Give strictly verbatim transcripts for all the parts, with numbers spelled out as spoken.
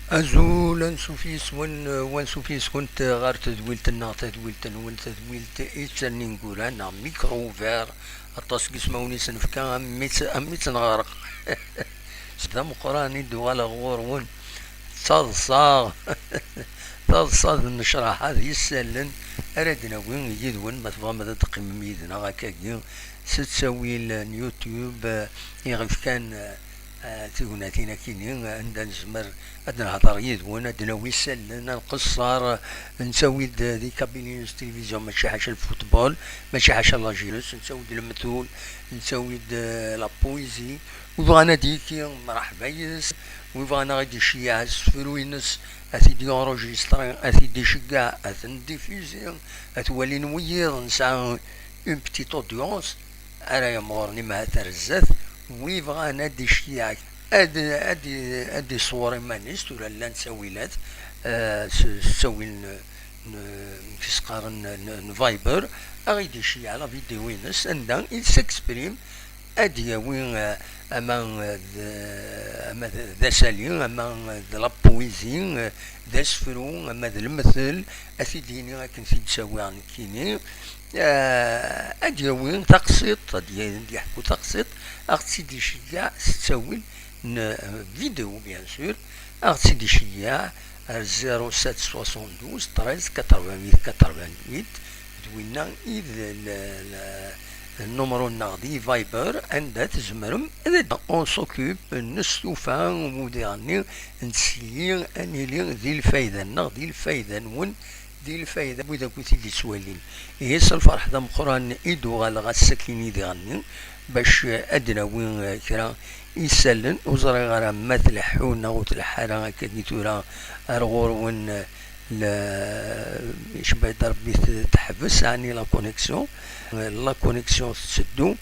Azul, ansuf yes-wen, wansuf yes-kent ɣer tedwilt-nneɣ, tadwilt-nwen, tadwilt i ttren ineggura neɣ micro ouvert. Aṭas n yismawen i s-nefka am mi tt-, am mi tt-neɣreq. S d ameqqran i d-uɣaleɣ ɣur-wen. D taḍsa, taḍsa d nnecraḥa d yisallen ara d-nawi yid-wen, ma tebɣam ad d-teqqimem yid-neɣ akkagi s ttawil n YouTube, eh, iɣef kan, eh, eh, tignatin akini, eh, anda nezmer ad nehder yid-wen, ad d-nawi isallen, ad nqeṣṣer, eh, nettawi-d, eh, di Kabylie News Télévision, mačči ḥaca lfutbol, mačči ḥaca la jeunesse, nettawi-d lemtul, nettawi-d, eh, la poésie, wi bɣan ad d-yekki, mreḥba yid-s, wi bɣan ad ɣ-id-iceyyeɛ asefru-ines, ad t-id-yunrujistri, ad t-id-iceggeɛ, ad t-ndiffizi, ad t-walin wiyiḍ, nesɛa une petite audience, ara yamɣuren imahat ar zdat, wi bɣan ad d-iceyyeɛ, ad, ad, ad d-iṣewwer iman-is, tura llan ttawilat, eh, s, s ttawil n, n, n, s qqaren n, n, n Viber, ad ɣ-id-iceyyeɛ la vidéo-ines, anda il s'exprime, ad d-yawi, eh, ama, eh, d, ama d, d asali, ama, eh, d la poésie, eh, d asefru, ama d lemtel, ad t-id-yini akken t-id-ttawiɣ nekkini. Eh, ad d-yawi taqsiṭ, ad d-ya-, ad d-yeḥku taqsiṭ, ad ɣ-tt-id-iceyyeɛ s ttawil n, eh, vidéo, bien sûr, ad ɣ-tt-id-iceyyeɛ ar zéro sept soixante-douze treize quatre-vingt-huit quatre-vingt-huit, d winna i d l-, l-, nnumru-nneɣ di Viber, anda tzemrem ad d-, on s'occupe, nestufa, udiɣ-nni, nettili ad nili di lfayda-nneɣ, di lfayda-nwen, di lfayda n wid akk i t-id-ittwalin. Ihi s lferḥ d ameqqran i d-uɣaleɣ ass-akini diɣenni, bac ad d-nawi, eh, kra isallen. Ur ẓriɣ ara ma tleḥḥu neɣ ur tleḥḥu ara akka-agi tura ar ɣur-wen, eh, la, icebbeḥ-d Rebbi t-, teḥbes, ɛni la connexion. Eh, la connexion tetteddu,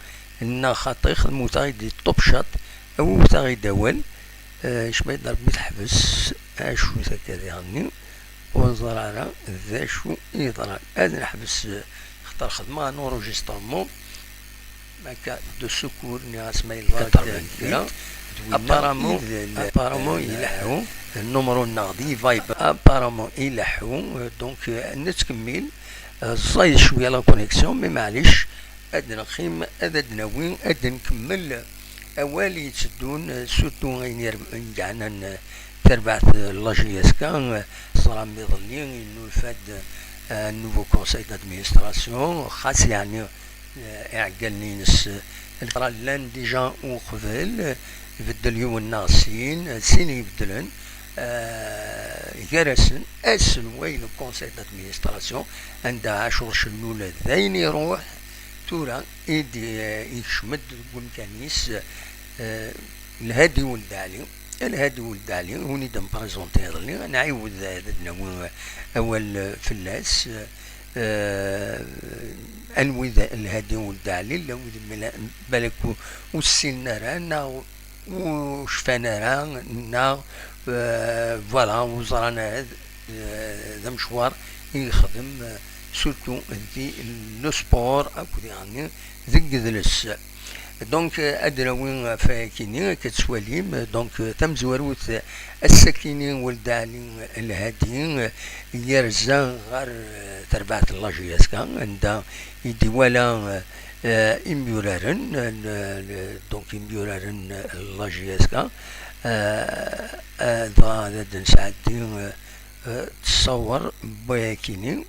neɣ xaṭi xedmut-aɣ-id di top chat, awiwet-aɣ-id awal. Eh, icebbeḥ-d Rebbi teḥbes, acu-t akka diɣenni. Ur neẓri ara d acu i yeḍran. Ad neḥbes, eh, xaṭer xedmeɣ un enregistrement. Akka, de secours, nniɣ-as ma yella kra. Apparemment, apparemment, eh, ileḥḥu nnumru-nneɣ di Viber. Apparemment, ileḥḥu, eh, donc, eh, nettkemmil. Eh, ẓẓayet cwiya la connexion, mais maɛlic, ad d-neqqim, ad d-nawi, ad d-nkemmel awal yetteddun, eh, surtout ayen yer-, yeɛnan, eh, tarbaɛt, eh, la J S K, eh, teẓram iḍelli, yennulfa-d, eh, un nouveau conseil d'administration, xas yeɛni, eh, iɛeggalen-ines, eh, llan déjà uqbel, eh, ibeddel yiwen neɣ sin, eh, sin ibeddlen, eh, gar-asen aselway n conseil d'administration, anda Ɛacur Cellul d ayen iruḥ, tura i d-, eh, ikcem-d deg umkan-is, eh, Lhadi Weld Ɛli. Lhadi Weld Ɛli, win i d-nprezunti iḍelli, ad nɛiwed ad d-nawi awal fell-as. Eh, anwi d Lhadi Weld Ɛli? Llan wid mla-, balak ur, ur ssinen ara, neɣ ur cfan ara, neɣ, eh, voilà, ur ẓran ara d, eh, d amecwar i yexdem, eh, surtout di le sport akked yeɣni deg yidles. Donc, eh, ad d-nawi ɣef wayakini, akka tettwalim. Donc, eh, tamezwarut, eh, ass-akini Weld Ɛli Lhadi, eh, yerza ɣer, eh, terbaɛt n la J S K, anda i d-iwala, eh, eh, imyuraren, eh, n, n, donc imyuraren n la J S K, eh, eh, dɣa ad d-nesɛeddi, eh, eh, ttṣawer n wayakini.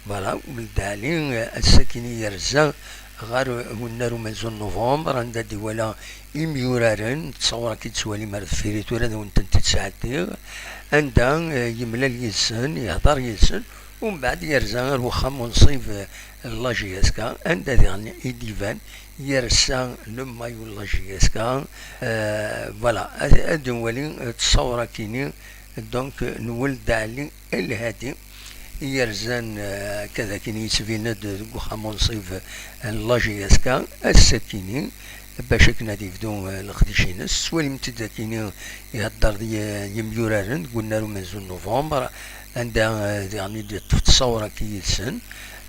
Voilà, Weld Ɛli, eh, ass-akini yerza ɣer, eh, unnar umenzu n novembre, anda d-iwala imyuraren, ttṣawer-agi d-tettwalim ar deffir-i tura, ad awen-tent-id-sɛeddiɣ, anda, eh, yemlal yid-sen, yehder yid-sen, umbeɛd yerza ar wexxam unṣib, eh, n la J S K, anda diɣen i d-iban yersa le maillot n la J S K. Eh, voilà, ad, ad nwali, eh, ttṣawer-akini, donc, n Weld Ɛli Lhadi, i yerzan, eh, akka d akken yettbin-d deg uxxam unṣib n la J S K, ass-akini, bac akken ad yebdu, eh, leqdic-ines. Tettwalim-t-id akini ihedder d y-, yemyuraren deg unnar umenzu n novembre, anda, eh, diɣen i d-yeṭṭef ttṣawra-agi yid-sen.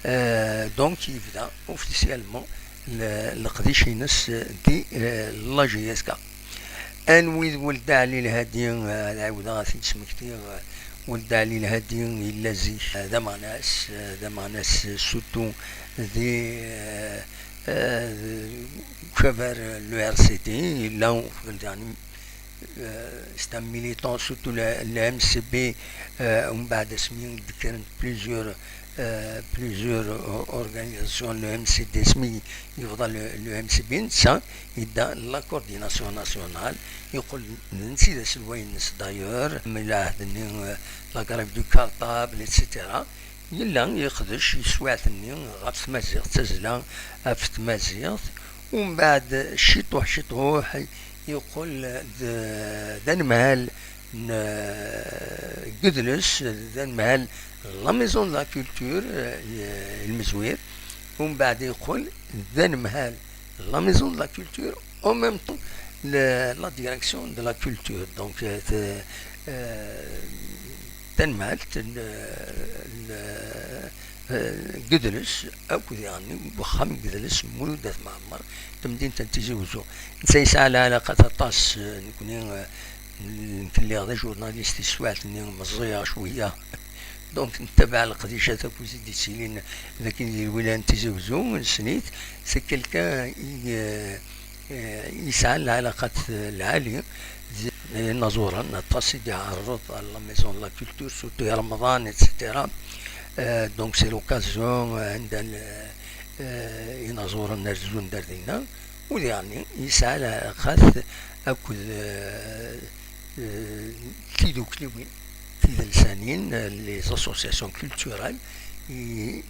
Eh, donc, yebda officiellement le-, leqdic-ines di, eh, la J S K. Anwi d Weld Ɛli Lhadi? Eh, ad ɛiwdeɣ ad t-id-smektiɣ. Eh, Weld Ɛli Lhadi yella zik, eh, d ameɣnas, eh, d ameɣnas, eh, surtout di, eh, eh, ukabar, eh, le R C D, yella uqbel daɣen, eh, c'est un militant surtout le, le M C B, eh, umbeɛd asmi d-kkrent plusieurs, eh, plusieurs o-, organisations, le M C D asmi yebḍa le, le M C B, netta yedda la coordination nationale, yeqqel d netta i d aselway-nnes d'ailleurs, mi lɛehd-nni, eh, la grève du cartable, et cetera. Yella yeqdec yeswiɛt-nni ɣef tmaziɣt, tazzla ɣef tmaziɣt, umbeɛd ciṭuḥ ciṭuḥ yeqqel d, d anemhal n, eh, n yidles, d anemhal la Maison de la Culture, eh, i Lmezwir, umbeɛd yeqqel d anemhal la Maison de la Culture, en même temps, le, la direction de la culture. Donc, euh, t-, euh, tanmalt, le, le, euh, n yidles, akked yeɣni, wexxam n yidles, Mulud At Mɛemmer, tamdint n Tizi Wezzu. Netta yesɛa lɛalaqat aṭas, euh, nekni, euh, nekk lliɣ d ajurnalist, i teswiɛt-nni meẓẓiyeɣ cwiya. Donc, nettabaɛ leqdicat akk i d-yettilin d akken di lwilaya n Tizi Wezzu, nessen-it. C'est quelqu'un i, euh, euh, yesɛan lɛalaqat lɛali d inaẓuren, aṭas i d-iɛerreḍ à la Maison de la Culture, surtout i Remḍan, et cetera. Euh, donc, c'est l'occasion, euh, anda n, euh, inaẓuren rezzun-d ar dinna. U diɣenni, yesɛa lɛalaqat akked, euh, euh, tidukliwin tidelsanin, euh, les associations culturelles, i,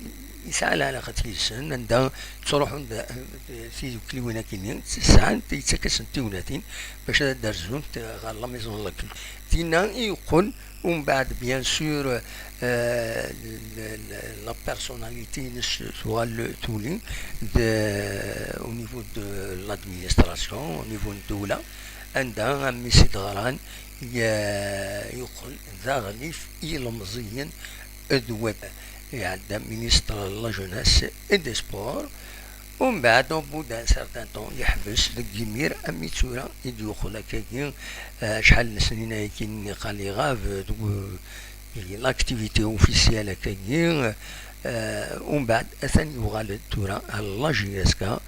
yesɛa lɛalaqat yid-sen, anda ttruḥun-d, euh, tidukliwin akkenni, sɛant, yettak-asent tiwlatin bac ad d-rzunt ɣer la Maison de la Culture. Dinna i yeqqel, umbeɛd, bien sûr, euh, le, le, la personnalité-ines tuɣal tuli de, au niveau de l'administration, au niveau n ddewla, anda, am mi s-d-ɣran, ye-, yeqqel d aɣlif i yilemẓiyen d wat iɛedda ministre de la jeunesse et des sports. Umbeɛd, au bout d'un certain temps, yeḥbes deg yimir, am mi tura i d-yuqel akkagi, eh, acḥal n snin ayagi niqal iɣab, eh, deg, eh, l'activité officielle akkagi, eh, umbeɛd atan yuɣal-d tura ar la J S K,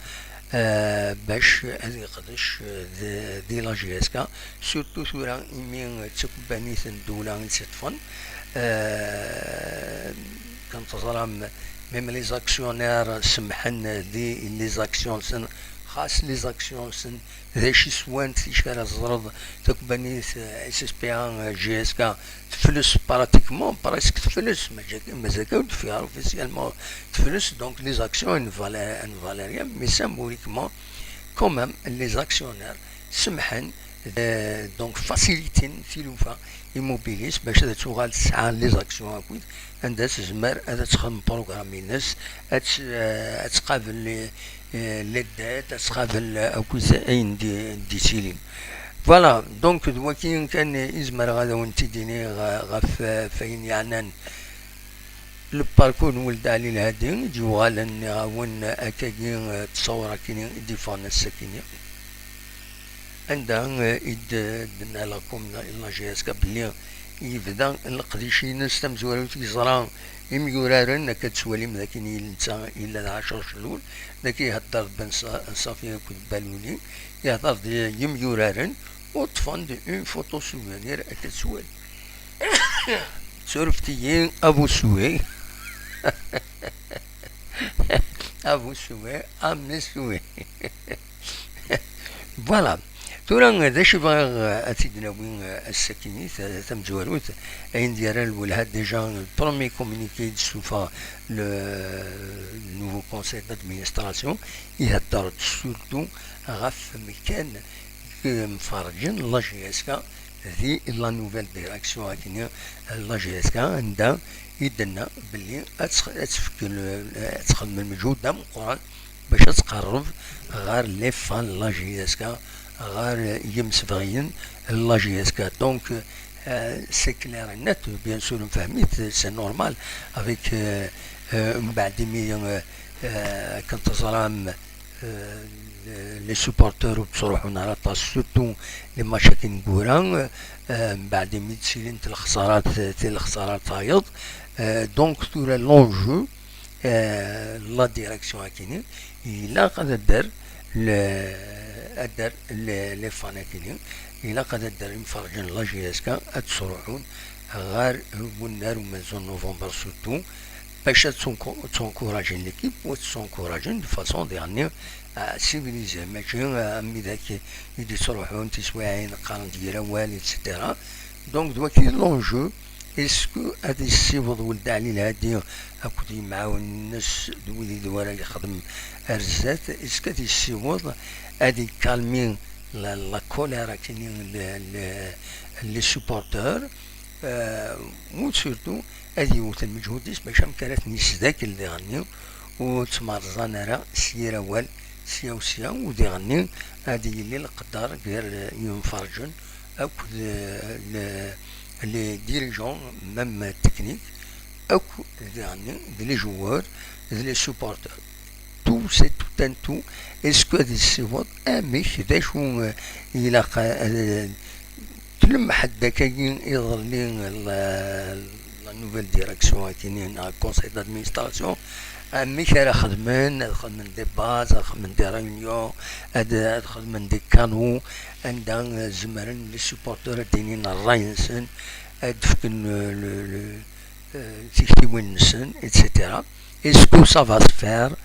eh, bac ad iqdec, eh, di, di la J S K, surtout tura imi d takebbanit n ddewla i tt-iṭṭfen, eh, kan teẓram, même les actionnaires semḥen di les actions-nsen, xas les actions-nsen d acu i swant, acu ara teẓreḍ, takebbanit, eh, S S P A, eh, J S K, tefles pratiquement, presque tefles, mazal, mazal kan ur d-teffiɣ ara officiellement, tefles, donc les actions ont une valeur, une valeur, mais symboliquement, quand même, les actionnaires semḥen, eh, donc faciliten tilufa i Mobilis bac ad tuɣal tesɛa les actions akkit anda tezmer ad txedem programme-ines, ad t-, eh, ad tqabel les, eh, les dettes, ad tqabel akkit ayen d-, d-yettilin. Voilà, donc d waki kan i zemreɣ ad awen-t-id-iniɣ ɣef, ɣef wayen yeɛnan le parcours n Weld Ɛli Lhadi, i d-yuɣalen, nniɣ-awen, akkagi, eh, ttṣawar akini i d-iffɣen ass-akini, anda, eh, i d-, d-tenna la com-, la J S K belli yebda leqdic-ines tamezwarut, yeẓra imyuraren, akka d-tettwalim d akin yella netta, yella d Ɛacur Cellul, d akin ihedder d Ben Sa-, Safi akked Baluli, ihedder d yimyuraren, u ṭṭfen-d une photo souvenir, akka d-tettwalim. Surfet-iyi, à vous souhaiter. À vous souhaiter, à mes souhaits. Voilà. Tura, d acu i bɣiɣ, eh, ad t-id-nawi, eh, ass-akini, ta-, tamezwarut, ayen d-yerra lwelha, déjà, le premier communiqué d-sufeɣ le, le nouveau conseil d'administration, ihedder-d surtout ɣef mkan, eh, mferrǧen la J S K di la nouvelle direction akini, la J S K, anda i d-tenna belli ad tx-, ad tefk le, ad txedmem lǧehd ameqqran bac ad tqerreb ɣer les fans n la J S K, ɣer yimsebɣiyen n la J S K. Donc, euh, c'est clair et net, bien sûr, nefhem-it, c'est normal, avec, euh, euh, mbeɛd imi, euh, euh, akken teẓram, euh, les supporters ur ttruḥun ara aṭas, surtout les matchs akken n wura, euh, mbeɛd imi d-ttilint lexsarat, ti lexsarat tayeḍ. Euh, donc tura l'enjeu, euh, la direction akini, ilaq ad adder le, adder le, les fans akini, ilaq ad adder imferrǧen la J S K ad ttruḥun ɣer wennar umenzu n novembre surtout, bac ad ttunku-, ttunkurajin l'équipe, u ad ttunkurajin de façon diɣenni, euh, civilisée, mačči, euh, am widak i d-ittruḥun tiswiɛin qqaren-d yir awal, et cetera. Donc d waki l'enjeu, est-ce que ad yessiweḍ Weld Ɛli Lhadi akked yimɛawnen-nnes d wid i d wara yexdem ar zdat, est-ce que ad yessiweḍ ad yekkalmi la, la colère akini le, le, les supporters, euh, u surtout ad yewwet lmeǧhud-is bac amek ara ten-yesdakel diɣenni, ur ttmerẓan ara s yir awal, sya u sya, u diɣenni ad yili leqder gar yimferǧen akked, euh, le, les dirigeants, même techniques, akk diɣenni d les joueurs, d les supporters. Tout, c'est tout un tout. Est-ce que ad yessiweḍ amek, d acu, euh, ilaq, euh, tlemmeḥ-d akkagi iḍelli la, la nouvelle direction akini, neɣ conseil d'administration, amek ara xedmen, ad xedmen des bases, ad xedmen des réunions, ad, ad xedmen des canaux, anda, euh, zemren les supporters ad d-inin ṛṛay-nsen, ad d-fken, euh, le, le, euh, tiktiwin-nsen, et cetera. Est-ce que ça va se faire?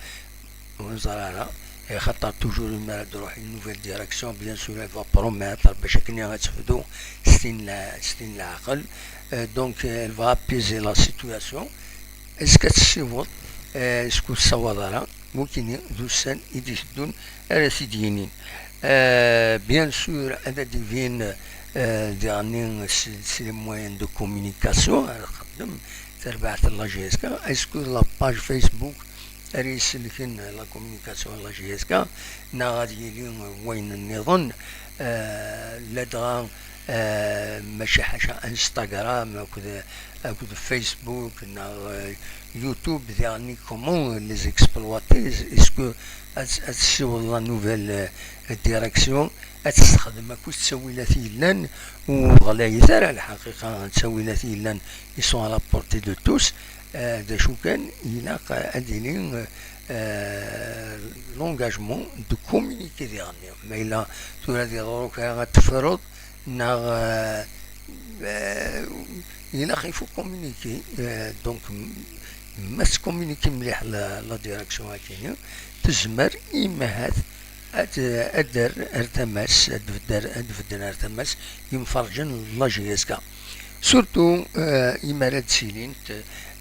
Ur neẓri ara. Axaṭer toujours mi ara d-truḥ une nouvelle direction, bien sûr, elle va promettre bac akken ad tebdu s tin la-, s tin leɛqel. Euh, donc, euh, elle va apaiser la situation. Est-ce que ad tessiweḍ? Euh, est-ce que ur tessawaḍ ara? Wikini d ussan i d-iteddun ara t-id-yinin. Euh, bien sûr, ad d-ibin, euh, diɣenni s, s les moyens de communication ara txeddem terbaɛt n la J S K. Est-ce que la page Facebook ara iselken la communication n la J S K, neɣ ad yili wayen nniḍen, euh, ladɣa, euh, mačči ḥaca Instagram akked, akked Facebook neɣ, euh, YouTube, diɣenni comment les exploiter? Est-ce que ad, ad tessiweḍ la nouvelle, euh, direction, ad tessexdem akk ttawilat yellan, ur ɣlayit ara lḥaqiqa, ttawilat yellan, ils sont à la portée de tous. Euh, d acu kan, ilaq ad yili, euh, l'engagement de communiquer diɣenni. Ma yella tura di ḍruk ad tefruḍ, neɣ, euh, euh, ilaq, il faut communiquer. Euh, donc, m-, ma tcommuniquer mliḥ la, la direction akini, tezmer imahat ad, ad d-terr ar tama-s, ad d-bedder, ad d-bedden ar tama-s yimferǧen n la J S K. Surtout, euh, imi ara d-ttilint,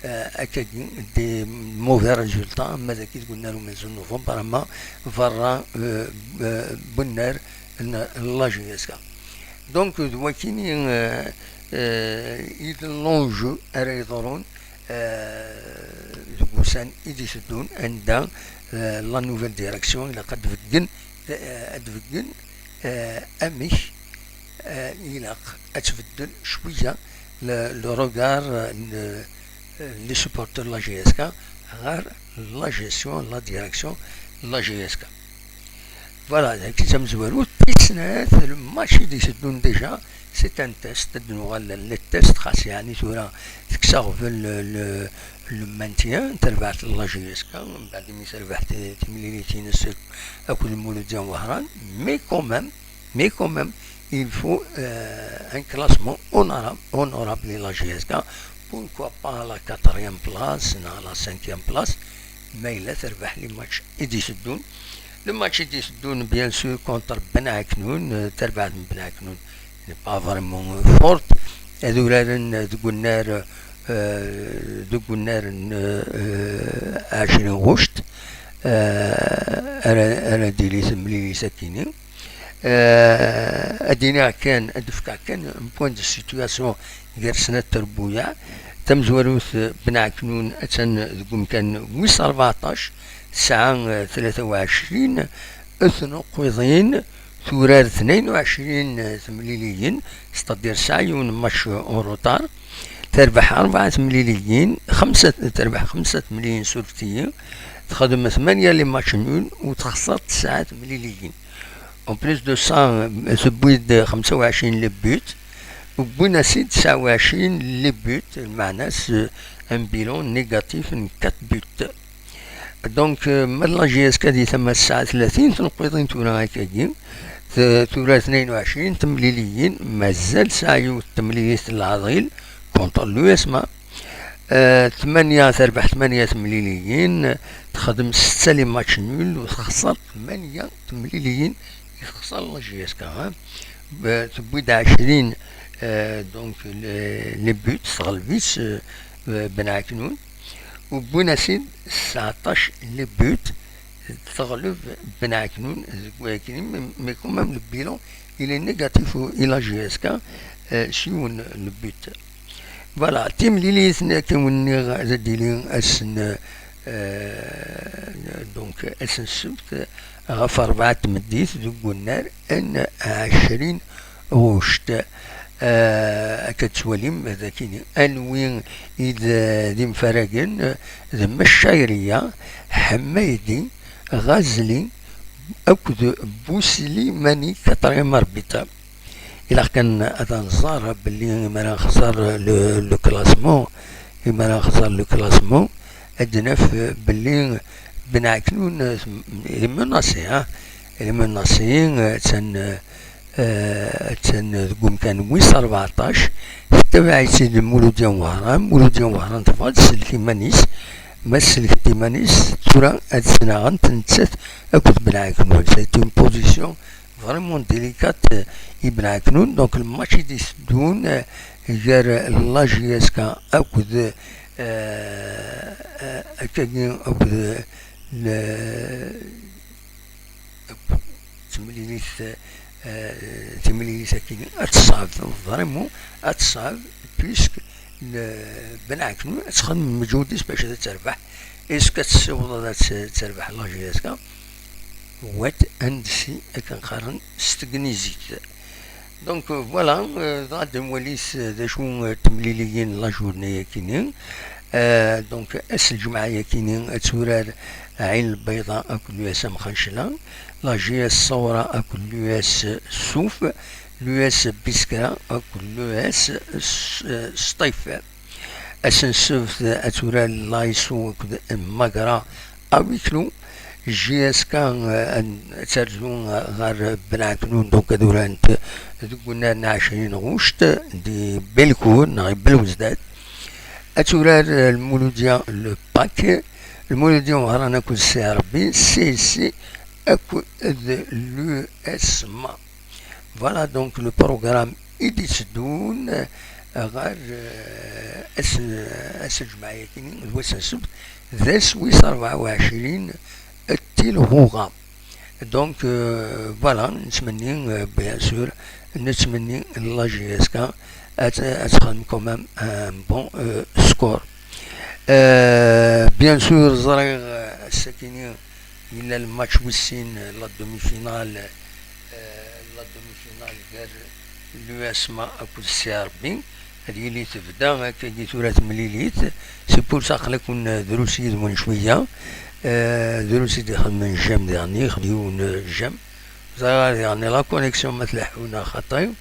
euh, akkagi des mauvais résultats, ama d aki deg unnar umenzu n novembre, ama berra, euh, euh, n unnar n, n la J S K. Donc, d wakini, euh, euh, i d l'enjeu ara yeḍrun, euh, deg wussan i d-iteddun, anda, euh, la nouvelle direction ilaq ad d-beggen, euh, ad d-beggen, euh, amek, euh, ilaq ad tbeddel cwiya le, le regard, euh, n, euh, les supporters n la J S K ɣer la gestion, la direction n la J S K. Voilà, d akken tamezwarut tis snat, le match i d-iteddun déjà, c'est un test, ad d-nuɣal les tests, xas yeɛni tura tekkes aɣbel le, le, le maintien, terbaɛt la J S K, mbeɛd imi terbeḥ ti-, timlilit-ines akked Lmuludya n Wehran, mais quand même, mais quand même, il faut, euh, un classement honorable, honorable de la J S K, pourquoi pas la quatrième place, non, la cinquième place, mais il a terbaḥ les matchs i d-iteddun. Le match i d-iteddun, bien sûr, contre Ben Aknoun, euh, terbaɛt n Ben Aknoun n'est pas vraiment, euh, forte. Ad uraren, euh, deg unnar, euh, deg unnar n, euh, ɛecrin ɣuct, euh, ara, ara d-tili temlilit akini. Euh, ad iniɣ kan, ad d-fkeɣ kan un point de situation gar snat trebbuyaɛ. Tamezwarut, Ben Aknoun attan deg umkan wis rbeɛṭac, tesɛa, euh, tlata u ɛecrin tnuqwiḍin, turar tnayen u ɛecrin temliliyin, c'est-à-dire tesɛa yiwen match en retard. Terbeḥ rebɛa temliliyin, xemsa, terbeḥ xemsa temliliyin, surfet-iyi. Texdem tmanya les matchs nuls u texṣer tesɛa temliliyin. En plus de ça, tewwi-d xemsa u ɛecrin les buts, wwin-as-id tesɛa u ɛecrin les buts, lmeɛna-s, euh, un bilan négatif n quatre buts. Donc, euh, ma d la J S K di tama tesɛa tlatin tneqqiḍin tura akkagi, t-, tura tnayen u ɛecrin temliliyin, mazal tesɛa yiwet temlilit n leɛḍil contre l'U S M A. Euh, tmanya, terbeḥ tmanya temliliyin, texdem setta les matchs nuls u texṣer tmanya temliliyin i texṣer la J S K, hein. Euh, tewwi-d ɛecrin, euh, donc, les, les buts, teɣleb-itt, euh, euh, Benɛeknun. Wwin-as-id sɛeṭṭac les buts, teɣleb Benɛeknun deg wayagi, mais, mais quand même le bilan, il est négatif i la J S K, euh, s yiwen le but. Voilà, timlilit-nni akken wen-nniɣ ad d-tili ass n, euh, donc, ass n ssebt ɣef rebɛa n tmeddit deg unnar n ɛecrin ɣuct. Euh, akka tettwalim dagini anwi i d, d imfaragen, d Maccayriya, Ḥmaydi, Ɣazli akked Busli Mani, quatrième arbitre. Ilaq kan ad nẓer belli imi ara nxeṣṣer le, le classement, imi ara nxeṣṣer le classement, ad naf belli Benɛeknun, il est menacé, hein. Il est menacé, attan, euh, attan deg umkan wis rbeɛṭac, tettabaɛ-itt-id Muludya n Wehran. Muludya n Wehran tebɣa ad tsellek iman-is, ma tsellket iman-is, tura ad tt-nɣent nettat akked Benɛeknun. C'est une position vraiment délicate, euh, i Benɛeknun. Donc, le match i d-iteddun, euh, gar la J S K akked, euh, euh, akkagi, akked, euh, le, temlilit, euh, timlilit akkin ad teṣɛeb, vraiment ad teṣɛeb, puisque le, Benɛeknun ad texdem lmeǧhud-is bac ad terbeḥ. Est-ce que ad tessiweḍ ad tt-, terbeḥ la J S K? Wat ansi akken qqaren s tegnizit. Donc, euh, voilà, euh, dɣa ad nwalit, euh, d acu, euh, temliliyin la journée-yakini. Euh, donc, ass n lǧemɛa-yakini ad turar Ɛin Lbayḍa akked l'U S M Xancla, la J S Ṣawra akked l'U S Suf, l'U S Biskra akked l'U S S-, euh, Sṭif. Ass n ssebt ad turar l'A S O akked Magra à huis clos. J S K, eh, ad terzu ɣer Benɛeknun, donc ad urant deg unnar n ɛecrin ɣuct di Belcourt neɣ i Belwezdad. Ad turar, eh, Lmuludya le Pac, Lmuludya Wehran akked C R B, C S C akked l'U S M A. Voilà donc le programme i d-itteddun, eh, ɣer, eh, ass, ass n lǧemɛa-yakini d wass n ssebt, d ass wis rebɛa u ɛecrin n Tilhuɣa. Donc, euh, voilà, nettmenni, euh, bien sûr, nettmenni la J S K ad, ad texdem quand même un bon, euh, score. Euh, bien sûr, ẓriɣ, euh, ass-akini yella le match wis sin, euh, la demi-finale, euh, la demi-finale gar l'U S M A akked C R B. Ad yili tebda akkagi tura temlilit. C'est pour ça aql-aken, euh, drus yid-wen cwiya. Euh, drus i d-ixedmen j'aime diɣen, ixdem yiwen, euh, j'aime. Ẓriɣ diɣen la connexion ma tleḥḥu neɣ xaṭi.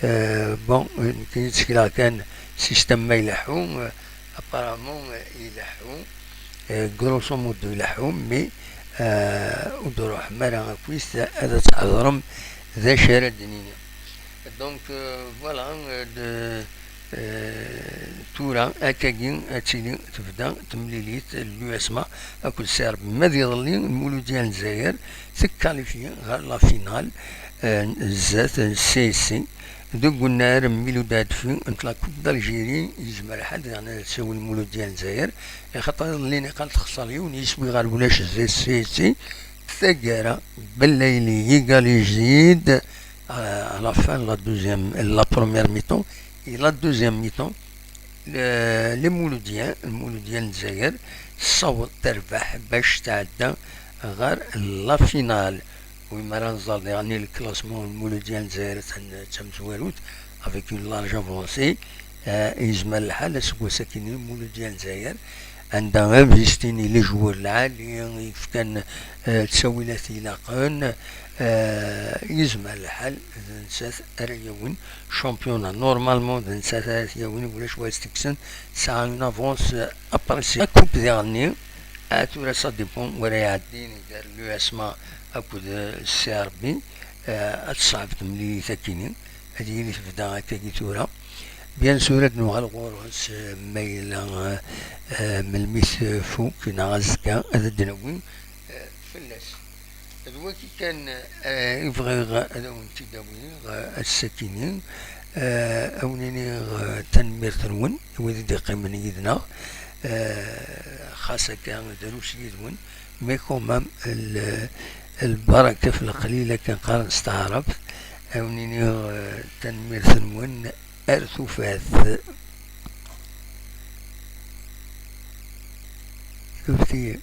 Euh, bon, nekkini ttekleɣ kan système ma ileḥḥu, euh, apparemment, euh, ileḥḥu. Euh, grosso modo ileḥḥu, mais, euh, ur d-ruḥem ara akkit ad tḥedṛem d acu ara d-nini. Donc, euh, voilà, euh, de, euh, tura, akkagi, ad tili tebda temlilit l'U S M A akked C R B. Ma d iḍelli, Lmuludya n Lezzayer tekkalifyi ɣer la finale, euh, zdat n C S C. Deg unnar n mil u d-, n la Coupe d'Algérie, yezmer lḥal daɣen ad tessiwel Lmuludya n Lezzayer, axaṭer iḍelli niqal texṣer yiwen yiswi ɣer ulac zdat C S C, taggara, Bellayli yégalize-d, euh, à la fin de la deuxième, la première mi-temps et la deuxième mi-temps, le, les Muludyen, Lmuludya n Lezzayer, tessaweḍ terbeḥ bac tɛedda ɣer la finale. Wi mi ara nẓer diɣen le classement n Lmuludya n Lezzayer, attan d tamezwarut, avec une large avancée. Euh, yezmer lḥal aseggas-akini Lmuludya n Lezzayer anda investin i lejwur lɛali, i yefkan, eh, ttawilat ilaqen, eh, yezmer lḥal d nettat ara yawin championnat. Normalement d nettat ara t-yawin, ulac wa s-tekksen, tesɛa une avance, eh, appréciable. Akk diɣenni, ah, tura ça dépend wara iɛeddin gar l'U S M A akked, eh, C R B, eh, ad tṣeɛb temlilit akini. Ad yili tebda akkagi tura. Bien sûr, ad nuɣal ɣur-s, eh, ma yella, eh, eh, melmi tfuk neɣ azekka ad d-nawi, eh, fell-as. D wagi kan, eh, i bɣiɣ ad awen-t-id-awiɣ, eh, ass-akini. Eh, ad wen-iniɣ, eh, tanemmirt-nwen i wid i d-iqqimen yid-neɣ. Eh, xas akka drus yid-wen, mais quand même, l-, lbaraka f leqlil akken qqaren s taɛrabt. Ad wen-iniɣ, eh, tanemmirt-nwen. Ar tufat. Tufti.